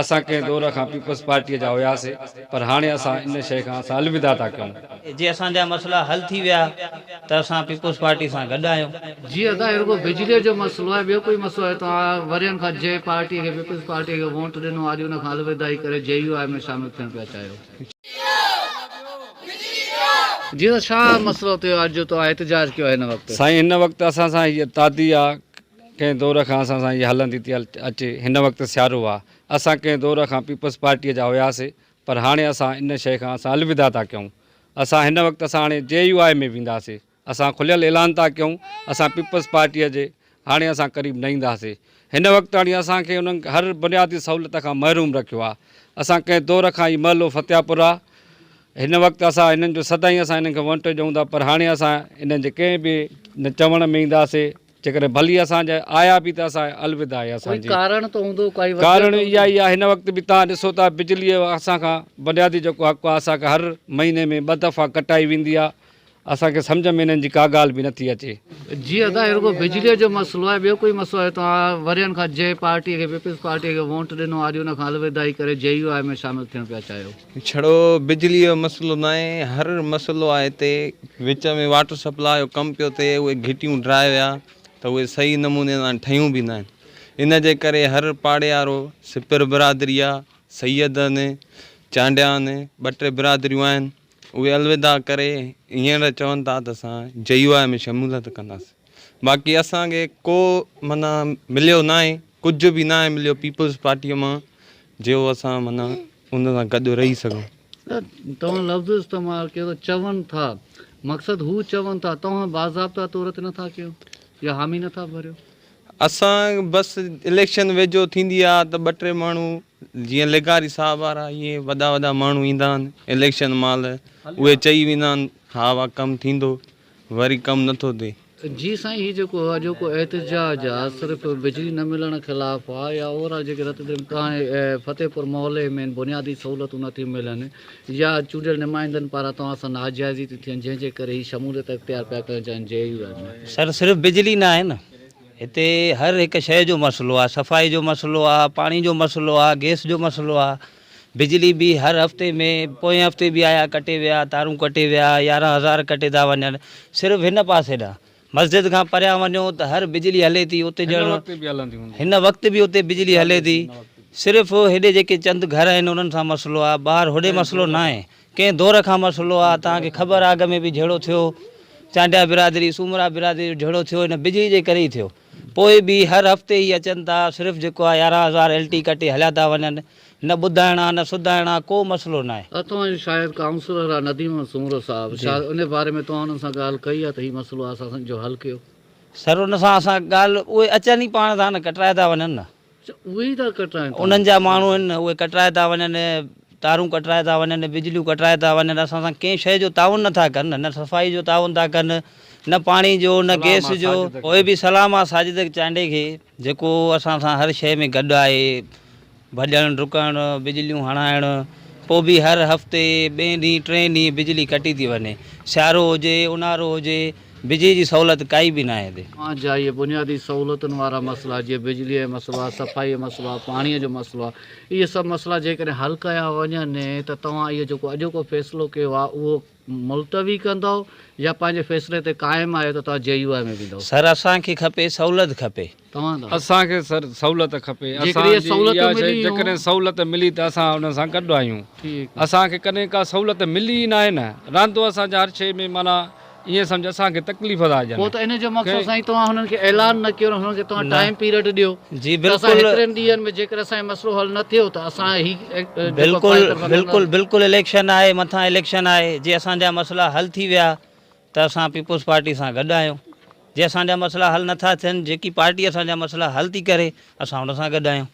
اسان ڪنهن دور کان پيپلز پارٽيء جا هياسي پر هاڻي اسان ان شيء کان اسان الوداع ٿا ڪيون. جي اسان جا مسئلا حل ٿي ويا ته اسان پيپلز پارٽي سان گڏ آهيون. جي ادا هي رڳو بجليء جو مسئلو آهي ٻيو ڪوئي مسئلو آهي توهان ورهين کان جنهن پارٽيء کي پيپلز پارٽيء کي وونٽ ڏنو آهي اڄ ان کان الوداعي ڪري جي يو آء ۾ شامل ٿيڻ پيا چاهيو. جي ادا ڇا مسئلو ٿيو آهي جو توهان احتجاج ڪيو آهي هن وقت. سائين هن وقت اسان سان هيء تعدي آ ڪنهن دور کان اسان سان هيء هلندي ٿي اچي. هن وقت سيارو آ. اسان ڪنهن دور کان پيپلز پارٽيء جا هياسي پر هاڻي اسان ان شيء کان اسان الوداع ٿا ڪيون. اسان هن وقت اسان هاڻي جي يو آء ۾ وينداسي. اسان کليل اعلان ٿا ڪيون اسان پيپلز پارٽيء جي هاڻي اسان قريب نه اينداسي. هن وقت تاڻي اسان کي انهن هر بنيادي سهولت کان محروم رکيو آ. اسان ڪنهن دور کان هي محلو فتحپور آ. هن وقت اسان هنن جو سدائين اسان هنن کي وونٽ ڏيون ٿا پر هاڻي اسان هنن جي ڪنهن به نه چوڻ ۾ اينداسي. جيڪڏهن ڀلي اسان جا آيا به ته اسان الوداع آهي اسان ڪوئي جي. ڪارڻ ته هوندو ڪائي وجه ڪارڻ ته اها هوندي. ئي آهي هن وقت به توهان ڏسو ٿا بجلي جو اسان کان بنيادي جيڪو حق آهي اسان کان هر مهيني ۾ ٻه دفعا ڪٽائي ويندي آهي اسان کي سمجهه ۾ انهن جي ڪا ڳالهه به نٿي اچي. جي ادا هي رڳو بجلي جو مسئلو آهي ٻيو ڪوئي مسئلو آهي توهان ورهين کان جنهن پارٽي کي پيپلز پارٽي کي وونٽ ڏنو آهي اڄ ان کان الوداعي ڪري جي يو آء ۾ شامل ٿيڻ پيا چاهيو. ڇڙو بجلي جو مسئلو ناهي هر مسئلو آهي هتي وچ ۾ واٽر سپلاء جو ڪم پيو ٿئي اهي گهٽيون ڊرائي ويا ته اهي صحيح نموني سان ٺهيون به ناهن ان جي ڪري هر پاڙي وارو سپر برادري آ سيد آهن چانڊيا آهن ٻه ٽي برادريون آهن اهي الوداع ڪري هينئر چون ٿا ته اسان جي يو آء ۾ شموليت ڪنداسين باقي اسان کي ڪو معنيٰ مليو ناهي ڪجهه به ناهي مليو پيپلز پارٽيء مان جو اسان معنيٰ ان سان گڏ رهي سگهون. توهان لفظ استعمال ڪيو ته چون ٿا مقصد هو چون ٿا توهان باضابطا طور تي نٿا ڪيو يا حامي نٿا ڀريو. اسان بس اليڪشن ويجهو ٿيندي آ ته ٻه ٽي ماڻهو جيئن لغاري صاحب وارا اهي وڏا وڏا ماڻهو ايندا آهن اليڪشن مهل اهي چئي ويندا آهن ها وا ڪم ٿيندو وري ڪم نٿو ٿئي. جي سائين هي جيڪو اڄوڪو احتجاج آ صرف بجلي نه ملڻ خلاف آ يا اوور آل جيڪي رت دريم ڪانهي فتح پور محلي ۾ بنيادي سهولتون نه ٿيون ملن يا چونڊيل نمائندن پاران توهان سان ناجائزي ٿيون ٿين جنهن جي ڪري هي شموليت اختيار پيا ڪرڻ چاهين جي يو آء ۾. سر صرف بجلي نه آهي نه هتي هر هڪ شيء جو مسئلو آ صفائي جو مسئلو آ پاڻي جو مسئلو آ گيس جو مسئلو آ بجلي به هر هفتي ۾ پوئين هفتي به آيا ڪٽي ويا تارون ڪٽي ويا 11 هزار ڪٽي ٿا وڃن صرف هن پاسي ڏانهن مسجد کان پريان وڃو ته هر بجلي هلي ٿي اتي ڄڻ هن وقت به اتي بجلي هلي ٿي صرف هيڏي جيڪي چند گهر آهن انهن سان مسئلو آهي ٻاهر هوڏي مسئلو ناهي ڪنهن دور کان مسئلو آهي توهان کي خبر آهي اڳ ۾ به جهيڙو ٿيو چانڊيا برادري سومرا برادري جو جهيڙو ٿيو هن بجلي جي ڪري ئي ٿيو پوء به هر هفتي هي اچن ٿا صرف جيڪو آهي 11 هزار ايل ٽي ڪٽي هليا ٿا وڃن نه ٻڌائڻ آ نه سڌائڻ آ ڪو مسئلو ناهي. توهان جو شايد ڪائونسلر آ نديم احمد سومرو صاحب شايد ان باري ۾ توهان انهن سان ڳالهه ڪئي آ ته هي مسئلو آ اسان جو حل ڪيو. سر ان سان اسان ڳالهه اهي اچن ئي پاڻ ٿا نه ڪٽرائي ٿا وڃن نه. اچا اهي ئي ٿا ڪٽرائين توهان انهن جا ماڻهو آهن اهي ڪٽرائي ٿا وڃن تارون ڪٽرائي ٿا وڃن بجليون ڪٽرائي ٿا وڃن اسان سان ڪنهن شيء جو تعاون نه ٿا ڪن نه صفائي جو تعاون ٿا ڪن نه پاڻي جو نه گئس جو. پوء به سلام آ ساجد چانڊئي کي جيڪو اسان سان هر شيء ۾ گڏ آهي ڀڄڻ ڊڪڻ بجليون هڻائڻ پوء به هر هفتي ٻئين ڏينهن ٽئين ڏينهن بجلي ڪٽي ٿي وڃي سيارو هجي اونهارو هجي بجلي جي سهولت ڪائي به ناهي هتي. اوهان جا اهي بنيادي سهولتن وارا مسئلا جيئن بجليء جو مسئلو آهي، صفائيء جو مسئلو آهي، پاڻيء جو مسئلو آهي، اهي سڀ مسئلا جيڪڏهن حل ڪيا وڃن ته توهان اهو جيڪو اڄوڪو فيصلو ڪيو آهي اهو ملتوي ڪندؤ يا پنهنجي فيصلي تي قائم آهيو ته توهان جي يو آء ۾ ويندؤ؟ سر اسان کي کپي سهولت کپي. توهان لاء. اسان کي سر سهولت کپي. جيڪڏهن اسان اهي جي سهولتون اها شيء ملي جيڪڏهن سهولت ملي ته اسان ان سان گڏ آهيون. ٺيڪ. اسان کي ڪڏهن ڪا سهولت ملي ئي ناهي نه رهندو اسان جا هر شيء ۾ معنيٰ ائين سمجهه اسان کي تڪليف ٿا ڏين. پوء ته ان جو مقصد سائين توهان هنن کي اعلان نه ڪيو نه هنن کي توهان ٽائيم پيريڊ ڏيو جي ته اسان بلڪل. هيترن ڏينهن ۾ جيڪڏهن اسان جو مسئلو حل نه ٿيو ته اسان هي جيڪو بلڪل پنهنجي طرفان بلڪل ڪنداسين. بلڪل اليڪشن آهي مٿان اليڪشن آهي جي اسان جا مسئلا حل ٿي ويا ته اسان پيپلز پارٽي سان گڏ آهيون جي اسان جا مسئلا حل نٿا ٿين جيڪي پارٽي اسان جا مسئلا حل ٿي ڪري اسان ان سان گڏ آهيون.